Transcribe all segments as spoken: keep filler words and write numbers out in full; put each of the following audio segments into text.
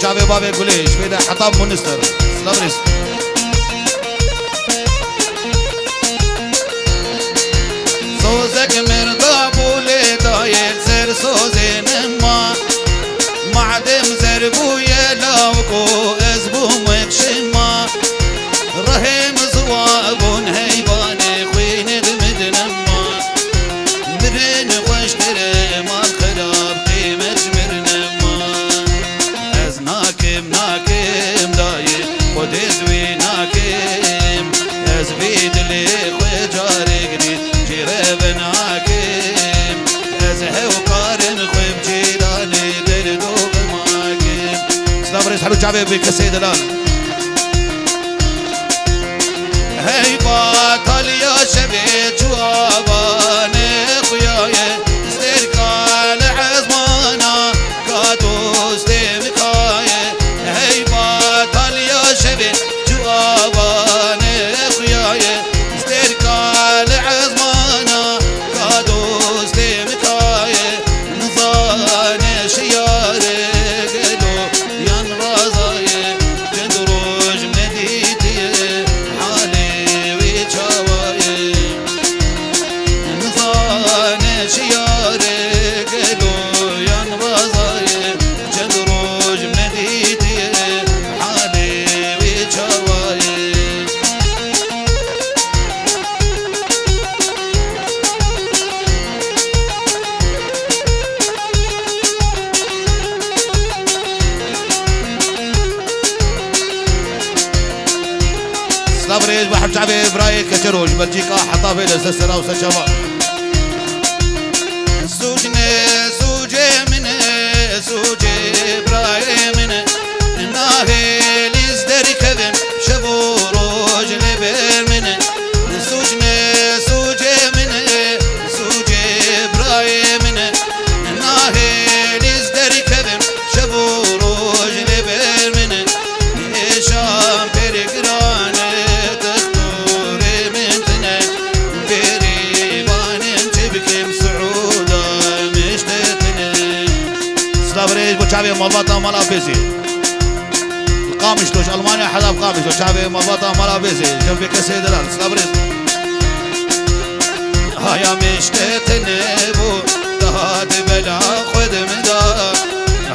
Çavê bavê Gulê, ji vê de Hetab Minister. Silav rêz. Sozek mirda bû lê dayê ser sozê min ma. Madem zer bûye lawik û ez bûm wek şima. Rihê min ziwa bûn heyvanê xwînê dimidin ma. Mirin xweştir e mal xirab qîmet ji mirin ma. Ez nakim, nakim dayê, xwedê ez wî nakim. Ez vî dilê xwe carek dî jê re venakim. Ez hewkarin xwe bi cîranê derd û xema kim. Silav rêz her û çavê vê kesê delal. Hey bataliya şevê çavanê xuyaye, stêrka li ezmana ka dostê min kaye. Hey bataliya şevê çavanê xuyaye, stêrka li ezmana ka dostê min kaye. Nizane şiyare gelo yan razayê, çend roj nedîtiye halê wî çawaye. Nizane şiyare gelo yan razayê, çend roj nedîtiye halê wî çawaye. Silav rêz bi her çavê birayê Keçero ji Belçîka heta vê de ser sera û ser çava. Sûc ne, sûcê min e, sûcê birayê min e. Nahêlî ez derkevim, şev û roj li ber min e. Sûc ne, sûcê min e, sûcê birayê min e. Nahêlî ez derkevim, şev û roj li ber min e. Êşan pêr giran e, text û rê min tune. Bêrîvanim çi bikim, siûda mişte tune. Silav rêz bo çavê malbata mala Bêzê. Qamişlo, ji Almanya heta Qamişlo, çavê malbata mala Bêzê. Cem vê kesê delal, silav rêz. Haya mişte tune bû, daha di bela xwe de min da.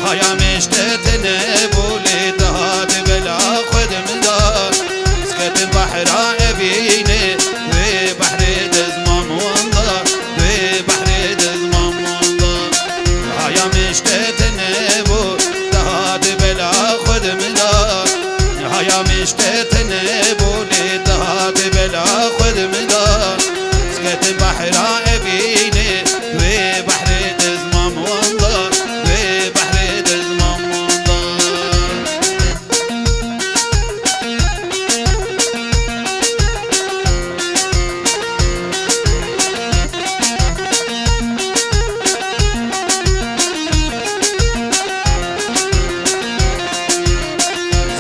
Haya mişte tune bû, lê daha di bela xwe de min da. Sketin bahra evîne, wê behrê de zimam wanda. Wê behrê de zimam wanda. Haya mişte tune bû, daha di bela xwe de min da. Haya mişte tune bû, lê daha di bela xwe de min da. Sketin bahra evîne, wê behrê de zimam wanda. Wê behrê de zimam wanda.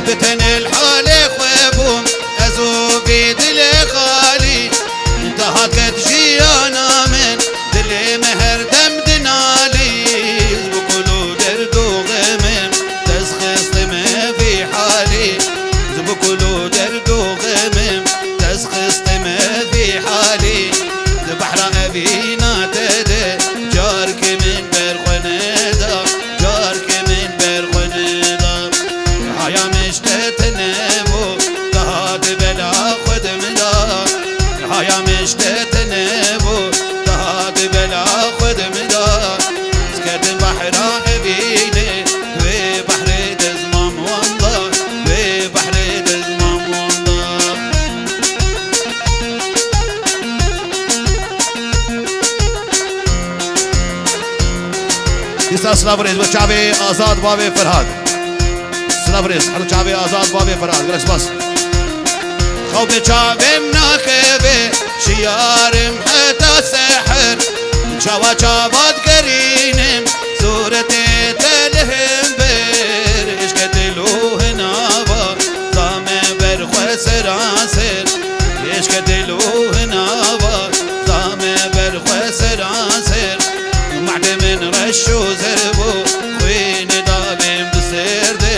Bi tenê li halê xwe bûm, ez û vî dilê xalî. Dahat ket jiyana min, dilê me her dem dinalî. Ji bo kul û derd û xemim, dest xistime vî halî. Ji bo kul û derd û xemim, dest xistime vî halî. Di behra evîna te de, carkê min ber xwe neda, carkê min ber xwe neda. Haya mişte tune bû, daha di bela xwe de min da. Haya mişte tune bû, daha di bela xwe de min da. Sketin bahra evîne, wê behrê de zimam wanda, wê behrê de zimam wanda. Dîsa silav rêz bo çavê Azad bavê Ferhad. Silav rêz, her çavê Azad bavê Ferhad. Gelek spas. Xew bi çavêm nakeve, şiyarim heta seher. Çawa çawa digerînim, sûretê te li hember. Eşke dil û hinava, zame ber xwe seranser. Eşke dil û hinava, zame ber xwe seranser. Madê min reş û zer bû, xwînê davêm di ser de.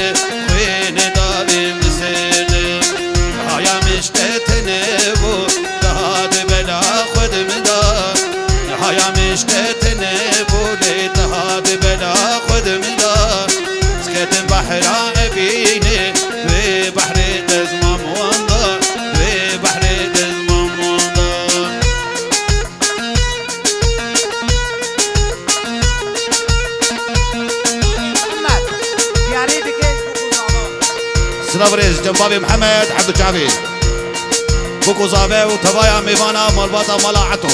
Silav rêz, cem bavê Mihemed Ebdulçavê. Bûk û zave û tevaya mêvana malbata mala Eto.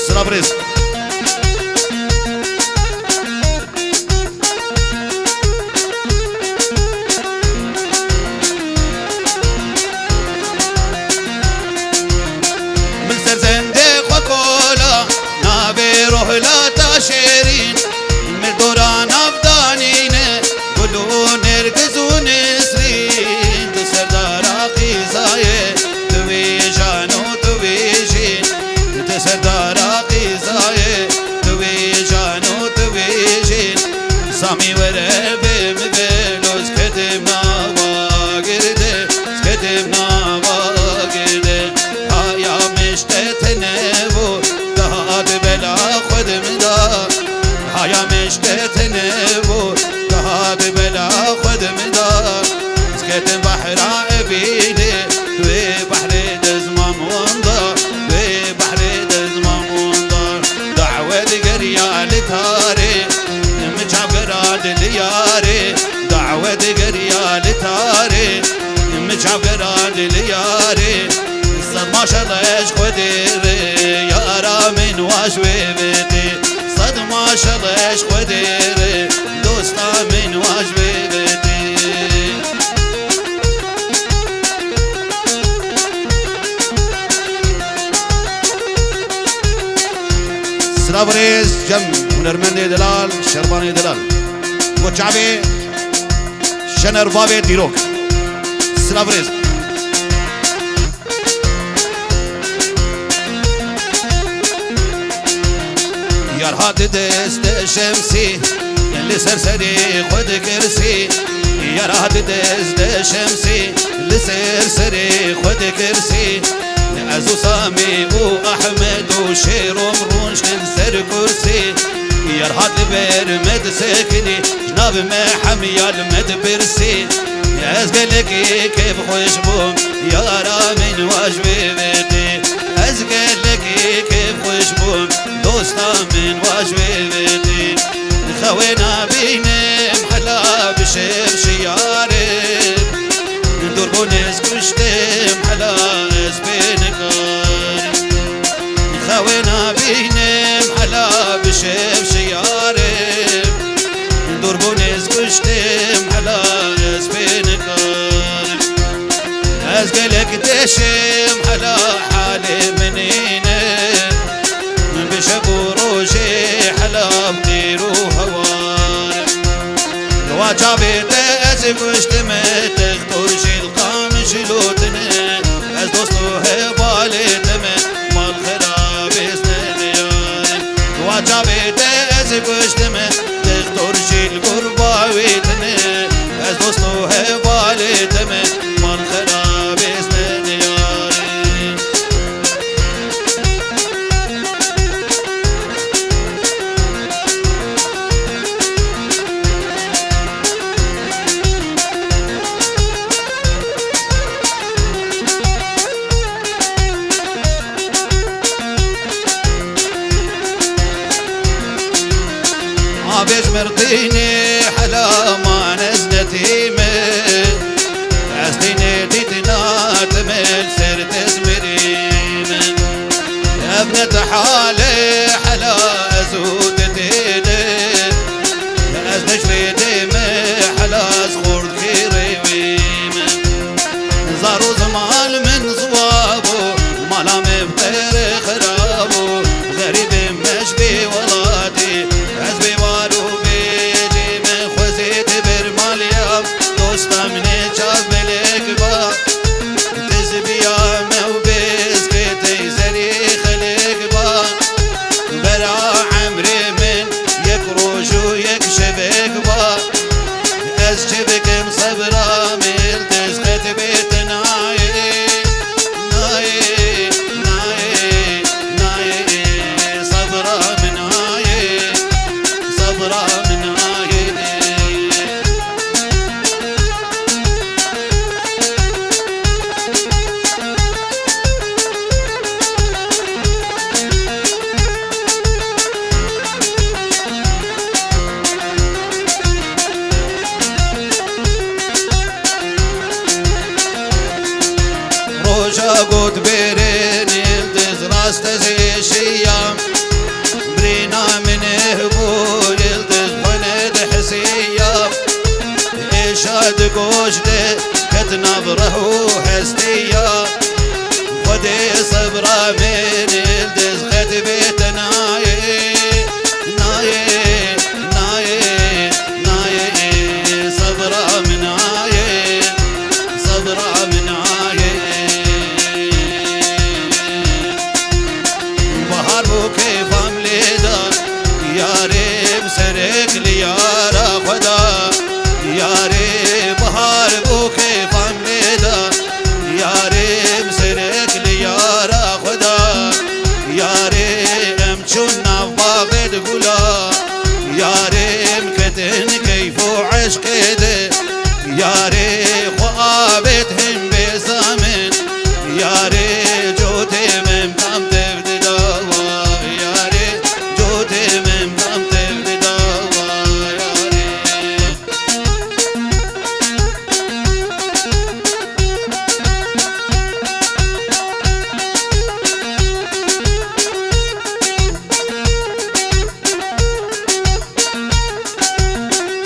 Silav rêz. Min ser zendê xwe kola, navê rohla ta şêrîn. Min dora navdanîne, gul û nergiz û nesrîn. Tu serdara qîzayê, tu wî jan û tu wî jîn. Tu serdara qîzayê, tu wî jan û tu wî jîn. Samî were bê min velo, ez ketim nava girde, ez ketim nava girde. Haya min ji te tune bû, daha di bela xwe di min da. Haya min ji te tune bû, daha di bela xwe di min da. Ez ketim behra evînê, wê behrê de zimam wanda, wê behrê de zimam wanda. Dawet geriya li tarê, min çavgera diliyarê. Dawet geriya li tarê, min çavgera diliyarê. Sed maşallah ji Xwedê re, yara min wa ji wê vêtê. Sed maşallah ji Xwedê re, dosta min wa ji wê vêtê. Silav rêz cem hunermendê delal, şervanê delal. Bo çavê Şener bavê dîrok. Silav rêz. Yar hat dest şemsî, li ser serê xwe dikirsî. Yar hat dest şemsî, li ser serê xwe dikirsî. Ez û Samî û Ehmed û Şêro rûniştin ser kursî. Yar hat li ber me disekinî, ji nav me hemiya li me dipirsî. Ez gelekî kêfxweş bûm, yara min wa ji wê vêtî. Ez gelekî kêfxweş bûm, dosta min wa ji wê vêtî. Xewê nabînim hela bi şev şiyarê. Dûrbûn ez kuştim hela ez pê nikarim. Xewê nabînim hela bi şev şiyarê. Dûrbûn ez kuştim hela ez pê nikarim. Ez gelek deşim hela halê min îne. Bi şev û rojê hela bi tîr û hewar. Wa çavê te ez kuştime, textor jî li qamî şilotine. Ez dost û hevalê te me, mal xerabê ez ne diyar. Wa çavê te ez kuştime, textor jî li gor bawê tine. Ez dost û hevalê te me, mal xerabê ez ne diyar. Avêj mirtînê hela man ez netîme. Ez tînê dîtina te me li ser dest mirîme. Ev ne te hale hela ez û te têde. Ez ne ji vê dê me hela ez xort xêrê wî me. Zar û ziman min ziwa bû, mala me bi te re xira bû. Xerîbê me ji bê welatî, ez bê war û bê dê me. Xwezê te ber maliya, dosta min ê çav belek ba. Tizbiya me û bezkê tey zerî xelek ba. Bera emrê min yek roj û yek şevek ba. Ez çi bikim sebra min li dest xet bê te nayê. Nayê, nayê, nayê, sebra min nayê, sebra min nayê. Kede yarê xwe avêt him bêza min, yarê cotê min kam tev dida wa, yarê cotê min kam tev dida wa, yarê.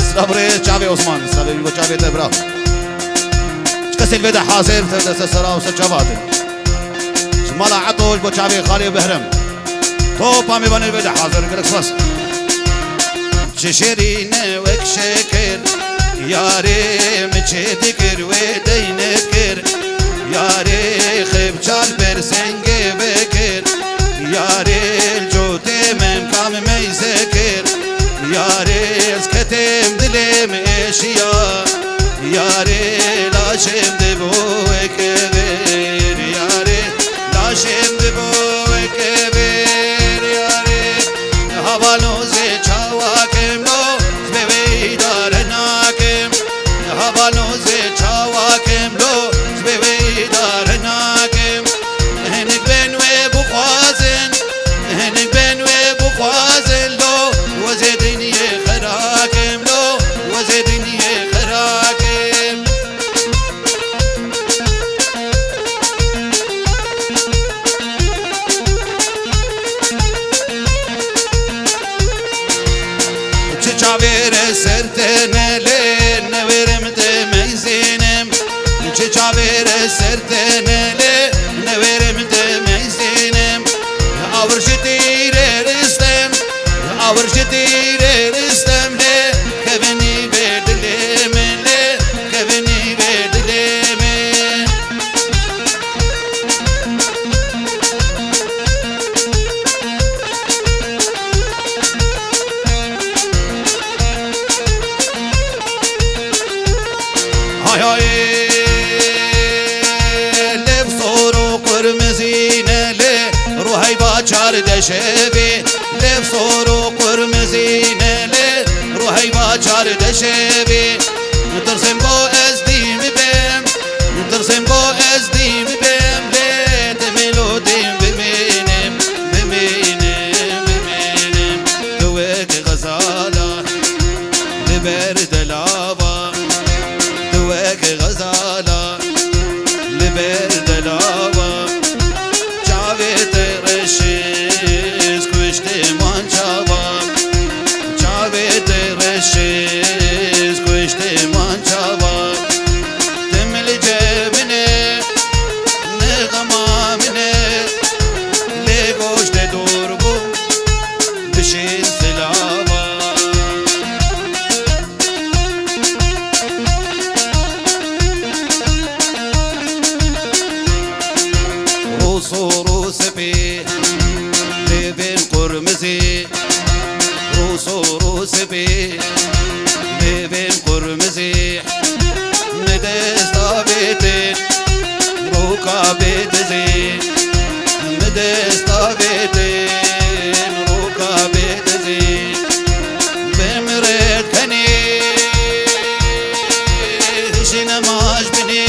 Silav rê çavê Osman, silavê wî bo çavê te bira. Ji kesên vê de hazir, ser deste sera û ser çava hatin. Ji mala Etoş bo çavê xalê Behrem. Topa mêvanê vê de hazir, gelek spas. Çi şêrîne wek şekir, yarê min çê dikir wê deynê dikir. Yarê xêb çal bersengê vekir, yarê li cotê min kam meyze kir. Yarê ez ketêm dilêm êşiya, yarê laşêm dibo weke vêr, yarê laşêm dibo weke vêr, yarê. Havalo zê çawa kem lo, zbê wê îdare nakem. Havalo zê çawa kem lo, zbê wê îdare nakem. Hinek bên wê bixwazin, hinek bên wê bixwazin lo, wezê dinyê xera kem lo, wezê dinyê xera kem. Çi çavêre ser tenê lê, newêrim te meyzînim. Çi çavêre ser tenê lê, newêrim te meyzînim. Awir ji tîrê ristem, awir ji tîrê ristem lê, kevinî vê dilê min lê, kevinî vê dilê min. Hay hay, lev sor û qurmizîne lê, ruhey ba çar deşevê. Lev sor û qurmizîne lê, ruhey ba çar deşevê. Tirsêm ku ez dî bibêm, tirsêm ku ez dî bibêm, lê demê lo dî bimînim, bimînim, bimînim. Tu wek xezala li ber delava, tu wek xezala li ber delava. Çavê te reş e, ez kuştim wan çava. Çavê te reş e, ez kuştim wan çava. Tim li cem min e, ne xema min e, lê goş te dor bû, bişîn silava. Rû sor û spî, lêvên qurmizî. Rû sor û spî, lêvên qurmizî. Mi dest avêtin, roka bê dizî. Mi dest avêtin, roka bê dizî. Bimret kenî, hişîne maş binî.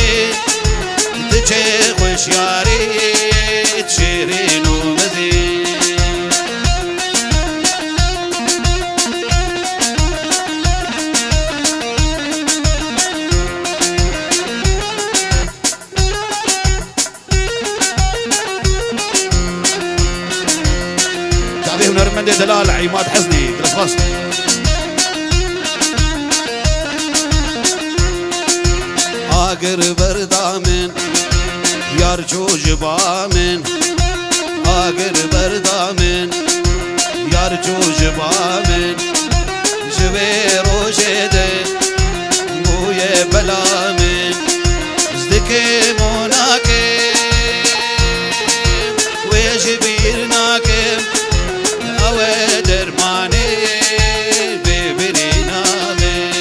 Diçe xweşyarî, şêrîn û mezî. Çavê hunermendê delal Îmad Heznî, Dilspas. Agir berda min, yar çû ji ba min. Agir berda min, yar çû ji ba min. Ji vê rojê de bûye bela min. Ez dikim û nakim, wê ji bîr nakim. Ew e dermanê vê birîna min.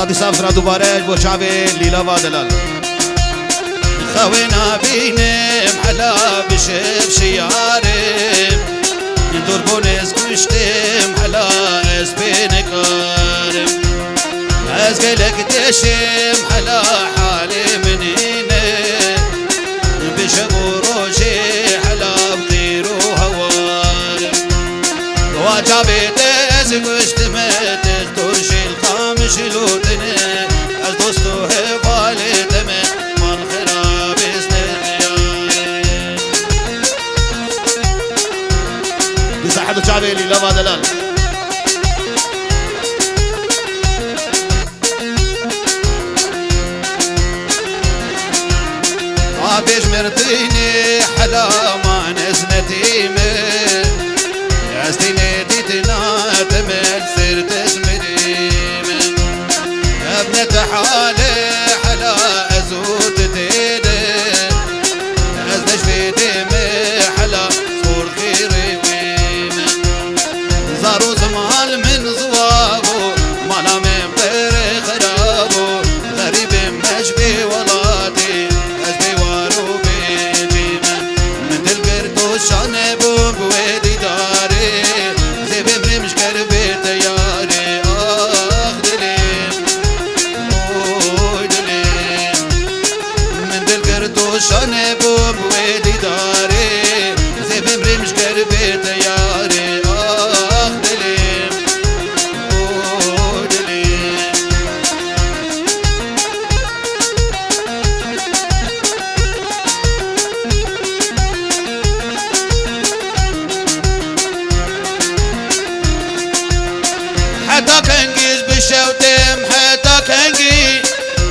Dîsa vira dubare ji bo çavê Lîlava Delal. Xewê nabînim hela bi şev şiyarim. Dur bûn ez kuştim hela ez pê nikarim. Ez gelek deşim hela halê min îne. Bi şev û rojê hela bi qîr û hewarim. Wa çavê te ez kuştime, te turşil qamişil û tine. Ez dost û hevalê te me, mal xirabêz te diyare. Bi sahet û çavê Lîlava Delal. Abêj merdînê hela man ez nedîme. Ez tînê dîtina te me ser dest mirîme. Ev ne te hale hela ez û tu têde. Ez deş vê dême hela xor xêrê wê me. Zar û zimal min ziwa bû, mala min pere xira bû. Xerîbê me ji bê welatê, ez bê war û bê cî me. Min dil girt û şane bûm bi wê dîdarê. Zê bê mirim ji ker bê teyarê. Ax dilê, oy dilê. Min dil girt û şane bûm bi wê dîdarê. Zê bê mirim ji ker bê teyarê. Ax dilê, oy dilê. Heta kengî ji bi şew têm, heta kengî?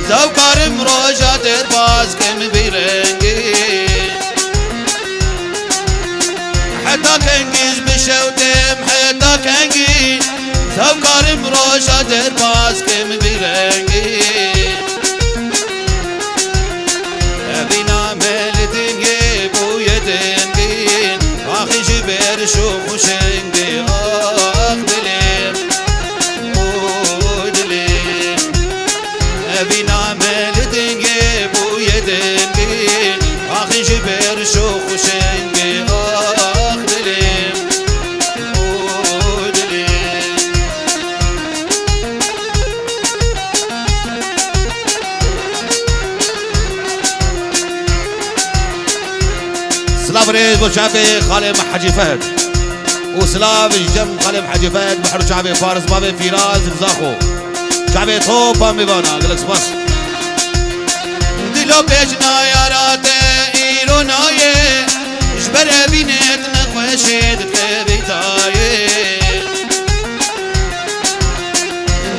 Zewkarim roja derbaz kim vî rengî. Heta kengî ji bi şew têm, heta kengî? Zewkarim roja derbaz kim vî rengî. Evîna me li dingê bûye dengîn, axî ji ber şox û şengê ax dilê, oy dilê. Evîna me li dingê bûye dengîn, axî ji ber şox û şengê ax dilê, oy dilê. Silav rêz bo çavê xalê me Hecî Fehd. Û silav ji cem xalê me Hecî Fehd, mihir çavê Faris, bavê Fîraz, Zaxo. Çavê topa mêvana, gelek spas. Dilo bêjna yara te îro nayê, ji ber evînê din xweşê dikevî dayê.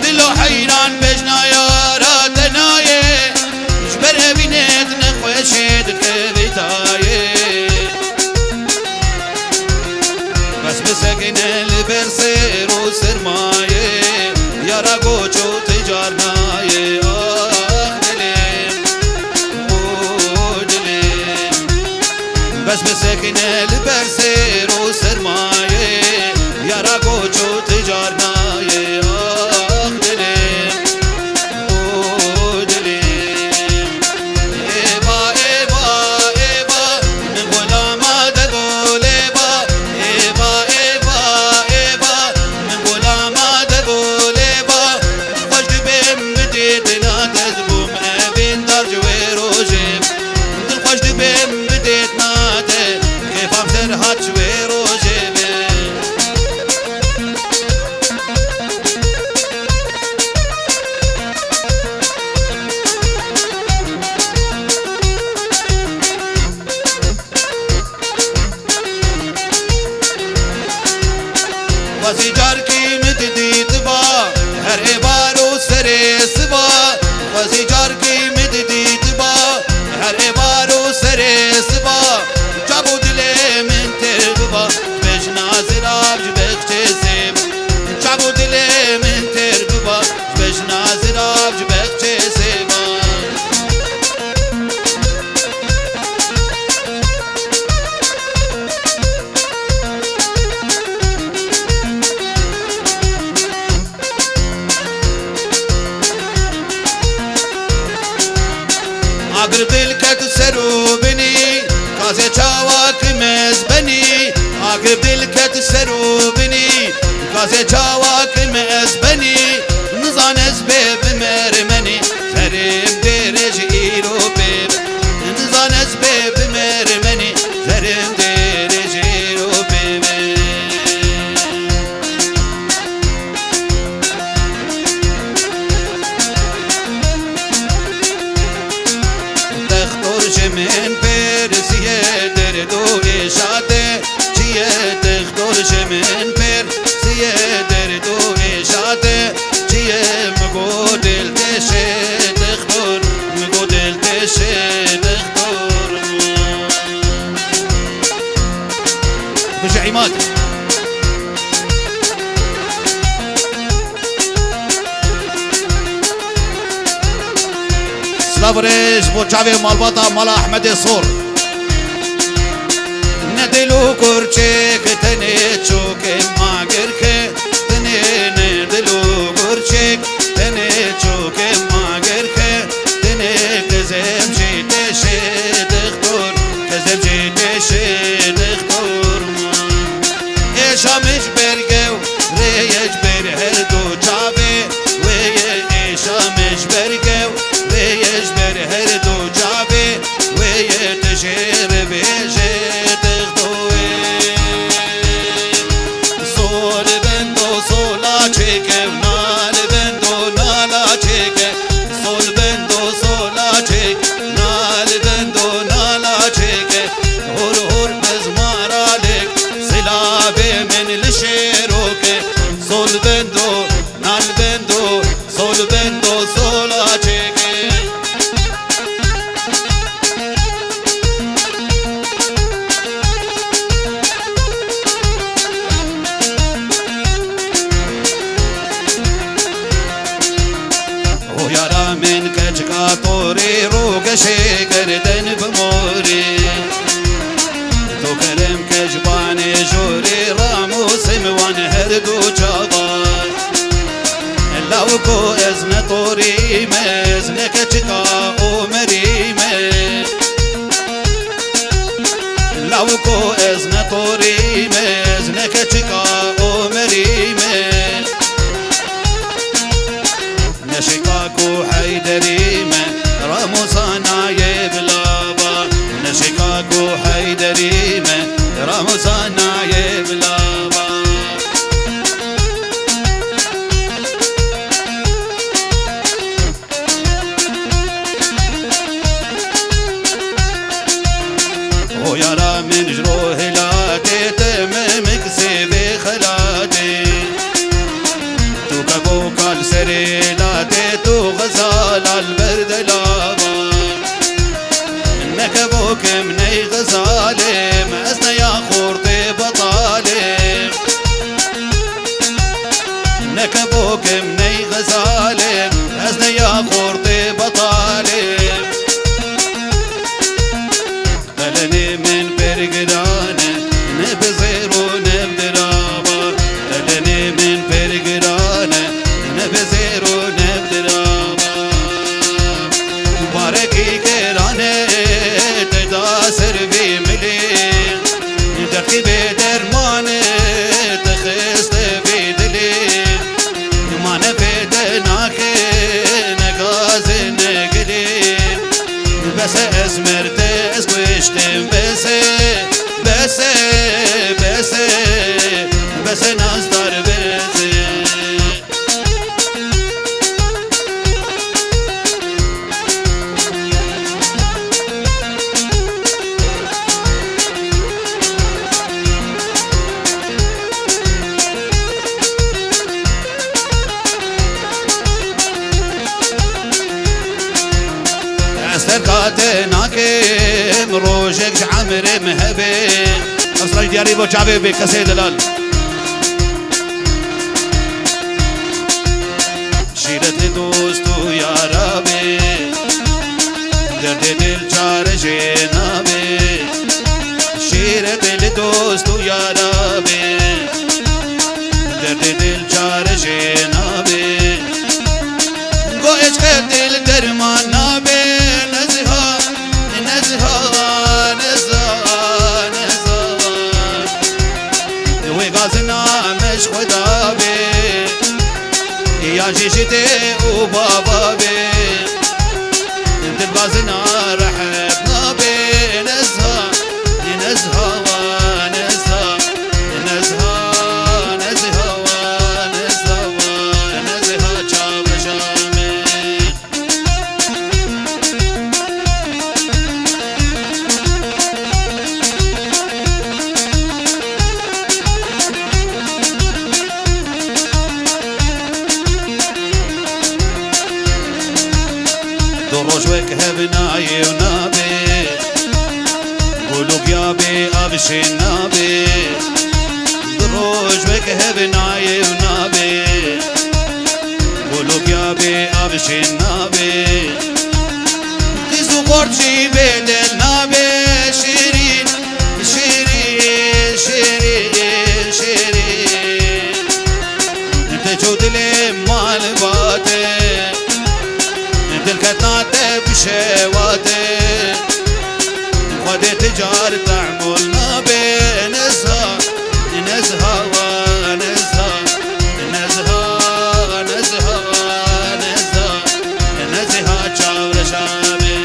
Dilo heyran bejna yara te nayê, ji ber evînê din xweşê dikevî dayê. Bes bisekine li ber sêr û sermayê, yara goç û ticar nayê. Ax dilê, oy dilê. Bes bisekine li ber sêr û sermayê. Agir dil ket ser û binî, gazê çawa kim ez benî. Agir dil ket ser û binî, gazê çawa kim ez benî. Nizan ez bê bimermenî, zerim dêrê ji îro bê. Nizan ez bê bimermenî, zerim dêrê ji îro bê. Dextor ji min pirsiye derd û êşa te çi ye? Dextor ji min pirsiye derd û êşa te çi ye? Min got dil têşe dextor, min got dil têşe dextor. Bije Îmad. Silav û rêz bo çavê malbata mala Ehmedê Sor. Ne dil û kurçek tenê çokê ma girke, tenê ne dil û kurçek, tenê çokê ma girke, tenê kezem jî teşê dextor, kezem jî teşê dextor. Êşa min ji ber gew, rê ye ji ber her du çavê wê ye. Êşa min ji ber gew, rê ye ji ber her du çavê wê ye. Tu jê re bêje dextoyê. Sol bendo sola çêke, nal bendo nala çêke. Sol bendo sola çêk, nal bendo nala çêke. Hor hor bez mara lêk, silabê min li şêroke. Sol bendo, nal bendo, sol bendo, sola çêke. O yara min keçika torê ro geşê gerden bi morê. To kerem ke ji banê jorê ramûsim wan her du çava. Lawiko ez ne torî me, ez ne keçika Omerî me. Lawiko ez ne torî me, ez ne keçika Omerî me. Neşika ku Heyderî me, Ramûsa nayê bilava. Neşika ku Heyderî me, Ramûsa nayê bilava. O yara min ji ro hilatê te me miksê vê xelatê. Tu kebo kal serê latê, tu xezala li ber delava. Ne kebo kim ney xezalê me, ez ne ya xortê betalê. Ne kebo kim ney xezalê, ez ne ya xortê betalê. Qelenê min pir giran e, ne bi zêr û ne bi dirava. Qelenê min pir giran e, ne bi zêr û ne bi dirava. Barekî kerane te da ser vî milê. Derdkî bê derman e, te xiste vî dilê. Mane pê te nake, ne gazê ne gilê. Bes e, ez merde, ez kuştim, bes e, bes e, bes e, bes e, nazdar, bes e. Ez terka te nakim, rojek ji emrê min hebe. Esra diyarî bo çavê bê kesê delal. Şîret li dost û yara be, derdê dil çare jê nabe. Şîret li dost û yara be, derdê dil çare jê nabe. Go eşqê dil derman nabe, neziha Yan jî ji dê û bava bê. Dilbazina rehet nabê. Nezha, nezha wa, nezha. Nezha, nezha wa, nezha wa, nezha çavşa me. Du roj wek hev nayê û nabê. Gulûk ya bê avşên nabê. Du roj wek hev nayê û nabê. Gulûk ya bê avşên nabê. Qîz û xort jî bê dil nabê. Şêrîn, şêrîn, şêrîn, şêrîn. Te çû dilê malbate. Dil ketna te bi şewate. Xwedê ti car tehmûl nabê. Nezha, nezha wa, nezha. Nezha, nezha wa, nezha. Nezha çavreşa me.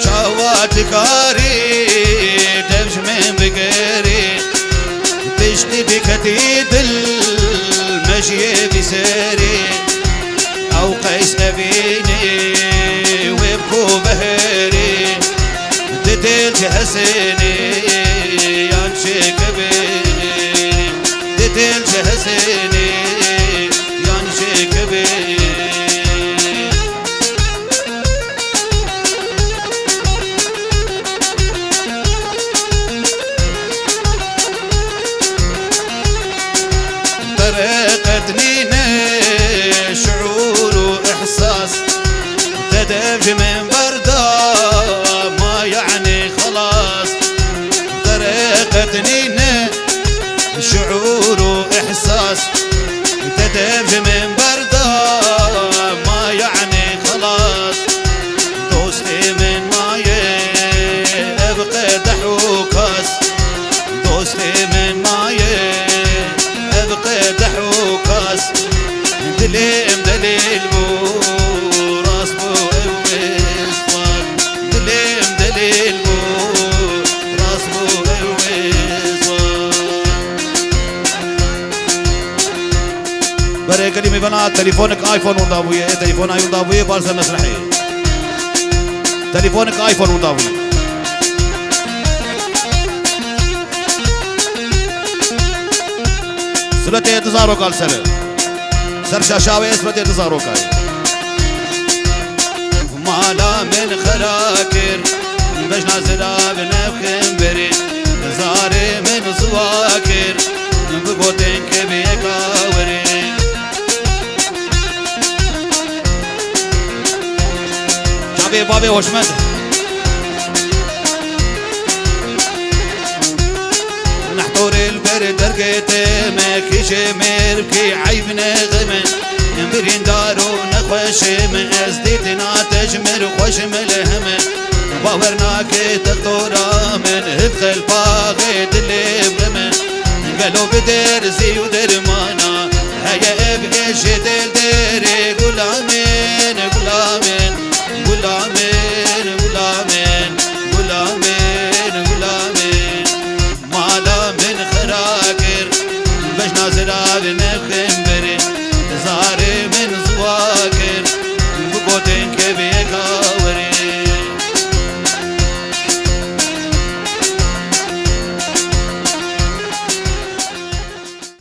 Çawa dikarî dev ji min bigirî? Piştî diketî dil me ji yê vî serî. Ew qeys evînî wê bi ku beherî. Di dil ji hesenî yan ji kibirî. Di dil ji hesenî yan ji kibirî. Tereqet nîne şuur û ihsas. Te dev ji min berda ma, yanî xelas. Tereqet nîne şuur û ihsas. Te dev ji min berda ma, yanî xelas. Dostê min maye ev qedeh û kas. Dostê min maye ev qedeh û kas. Dilê min delîl bû, rast bû ew ê xwar. Dilê min delîl bû, rast bû ew ê xwar. Berê gelî mêvana telefonik iPhone winda bûye, ê telefona winda bûye, bar ser mesrehê. Telefonik iPhone winda bûye. Suretê di zaroka li ser. Ser şaşa wê suretê di zaroka ye. Mala min xera kir, bejna zira bi nexim berê. Zarê min ziwa kir, bi gotin keviyeka werê. Çavê bavê hoşmend. Nehtorê li ber dergê te me, kî ji mêr kî eyb nexime. Birîndar û nexweşê min, ez dîtina te ji mir xweş milhime. Bawer nake textora min, hiv qelpaxê dilê bixime. Gelo bi derzî û dermana heye ev êşê dil derê? Gula min, gula min, gula min, gula min, gula min, gula min. Mala min xera kir, bejna zira bi